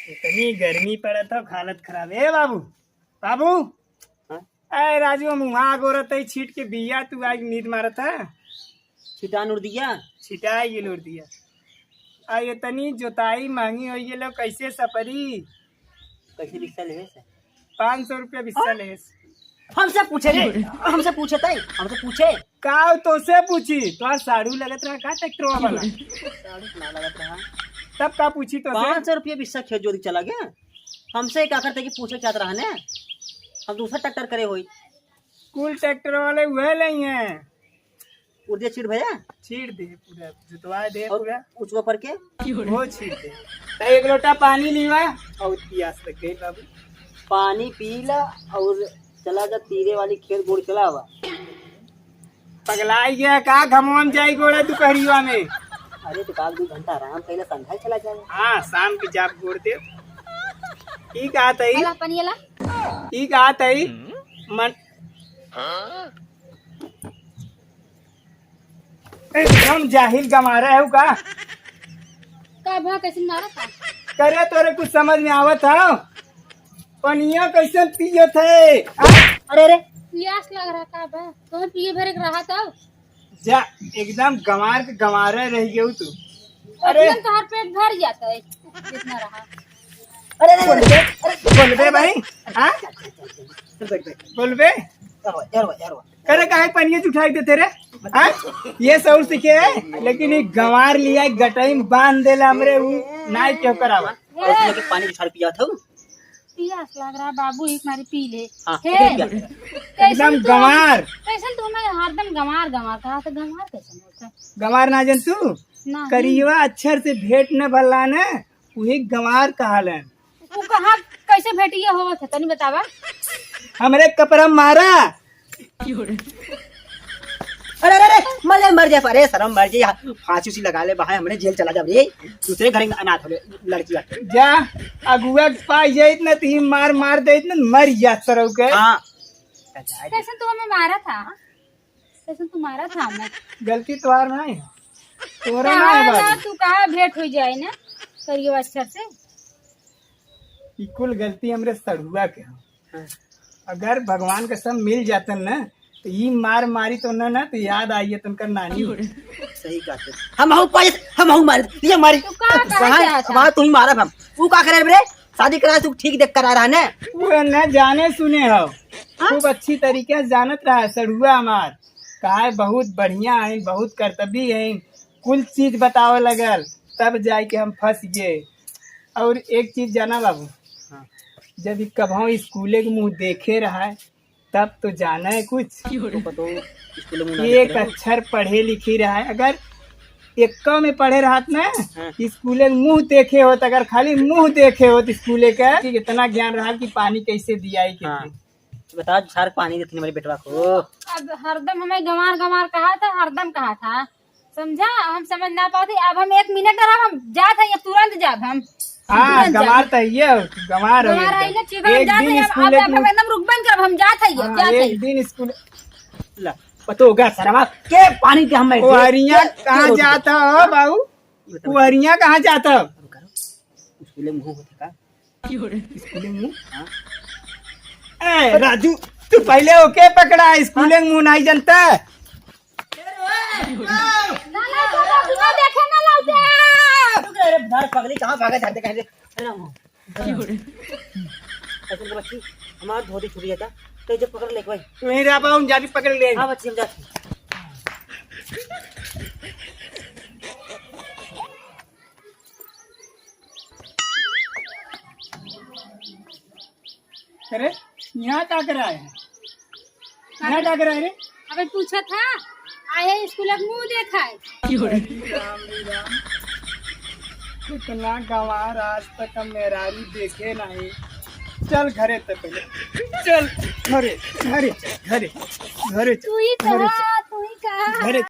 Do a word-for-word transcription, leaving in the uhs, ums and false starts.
इतनी गर्मी पड़त है, हालत खराब है बाबू। बाबू, हाँ? अरे राजू, हम वहाँ गोरत है छीट के बिया, तू आज नींद मारत है। छिटान उड़ दिया। छिटाई गेल उड़ दिया। आ इतनी जोताई महंगी हो गेल, कैसे सपरी? कैसे बिस्सा लेस? पाँच सौ रुपया बिस्सा लेस। हमसे पूछे रे, हमसे पूछे तय, हमसे पूछे। का तोसे पूछी? तोहार साढ़ू लगत रहा का ट्रैक्टरवा वाला? साढ़ू ना लगत रहा। तब का पूछी तोसे? पाँच सौ रुपया बिस्सा खेत जोत चला गया। हमसे का करते कि पूछे चाहत रहा ने? हम दूसरा ट्रैक्टर करे होई। कुल ट्रैक्टर वाले उहे लई हैं। उर्दे छीट भैया। छीट दे पूरा, जुतवा दे और पूरा। उचवा पर के? वो छीट दे। तो एक लोटा पानी लीवा और प्यास लग गई बाबू। पानी पी ला और चला जा तीरे वाली खेत गोड़ चला आवा। पगलाई गया का? घमवा में जाई गोड़ा दुपहरिया में। अरे तो काल दो घंटा आराम कैला, संध्या चला जाए। हाँ, शाम के जाब गोड़ दे। ई का तई? अला पनियला। ई का तई? मन एकदम जाहिल गमारा है का? का भा, कैसे मारा था? करे तोरे कुछ समझ में आवत है? पनिया कैसे पियत है? आ? अरे, अरे। प्यास लग रहा का बा? तोहे पिए भरे के रहा था? जा, एकदम गंवार के गंवारे रह गयो तू। अरे। एकदम तोहर पेट भर जाता है, जितना रहा। अरे, अरे, अरे, अरे। बोलबे भाई, हाँ? चल, चल, चल, चल। बोलबे? यार, यार, यार। करे काहे पनिया उठाई देते रे? हाँ? ये शौर सीखे है, लेकिन ये गंवार लिया, गटई में बांध देला हमरे, ऊ नाई क्यों करावा? और उसमें के पानी उछाल पिया था। पियास लग रहा बाबू, एक मारी पी ले। हाँ, हे, पी ले। कैसन एकदम तू, गंवार। कैसन तू हमें हरदम गंवार, गंवार कहा, तो गंवार कैसन होता है? गंवार ना जन तू? ना। करियवा अक्षर से भेंट न भला न, उहे गंवार कहालन। तू कहाँ, कैसे भेंटिया होवत है, तनी बतावा। हमरे कपड़ा मारा। अरे, अरे, अरे, मर जाए, मर जाए, अरे, शर्म मर जाए, फांसी उसी लगा ले, बहाए, हमरे जेल चला जाब रे, दूसरे घर अनाथ हो ले, लड़की आके। जा, अगुआ के पास जाइत ना, तो ही मार, मार देइत ना, मर जा सरऊ के। हाँ। कैसे तू हमें मारा था? कैसे तू मारा था हमें? गलती तोहार ना है, तोरा ना है हाँ, बाबू। ना, तू कहा भेंट हो जाए ना, करियो अक्षर से। ई कुल गलती हमरे सड़ुआ के हो। हाँ। अगर भगवान के सब मिल जातन ना, तो ई मार मारी तो ना, ना, तो याद आई है तुमका नानी। सही कहते। हम हऊ पाए, हम हऊ मारे, ये मारी। तू का कहे वहाँ, चाहता? वहाँ तू ही मारब हम। तू का करे रे? शादी करा तू ठीक देख करा रहा ने। वो न जाने सुने हो। हाँ? खूब अच्छी तरीके से जानत रहा सड़ुआ हमार। कहा है बहुत बढ़िया है, बहुत कर्तव्य है। कुल चीज बतावे लगल, तब जाए के हम फंस गए। और एक चीज जाना बाबू, हाँ। जब ई कभौ स्कूले के मुंह देखे रहा है, तब तो जाना है कुछ। तो पतो, स्कूले मुंह ना एक देखे रहे। अक्षर पढ़े लिखी रहा है, अगर एक्का में पढ़े रहत ना, हाँ। स्कूले के मुंह देखे होत, अगर खाली मुंह देखे होत स्कूले के, कि इतना ज्ञान रहा कि पानी कैसे दिया है, हाँ। कैसे। बताओ, सार पानी देते हमारे बेटवा को। अब हरदम हमें गंवार गंवार कहा था, हरदम कहा था, समझा? हम समझ ना पाते। अब हम एक मिनट ना रहब, हम जात है, अब तुरंत जाब हम। हाँ, तुरंत जाब। गंवार तो है, गंवार हो गंवार एकदम। है ना, चीबा हम एक जात दिन है, अब, स्कूल अब, एक अब हम दिन एकदम रुकबे न करब, हम जात है, हाँ, जात है। एक दिन स्कूल ला, पतो होगा सरवा, के पानी के हम ओ हरिया के कहाँ रोक दे? जाता हो बाबू? ये बताओ। ओ हरिया कहाँ जाता हो? अब करो। स्कूले मुंह होते का? स्कूले मुंह? हाँ। ए, राजू, तू पहले ओके पकड़ा, स्कूले मुंह नहीं जानता। ना, ना, ना, ना, देखे ना लौटे। रुक रे, रे, धार पगली, कहाँ भागा जाते कहीं से? अरे राम। ऐसे तो बच्ची, हमारा धोती छूट गया था, तो इधर पकड़ ले एक बार। नहीं रहा पाऊँ, जाके पकड़ ले। हाँ बच्ची, हम जाते हैं। अरे, यहाँ का कर रहा है? यहाँ का कर रहा है रे? अबे पूछा था, आए स्कूल के मुंह देखा है। अरे राम रे राम, इतना गंवार आज तक हम मेहरारू देखे नहीं। चल घरे तक पहले, चल घरे, घरे, घरे, घरे चल, तू ही घरे कहा, चल। तू ही कहा। घरे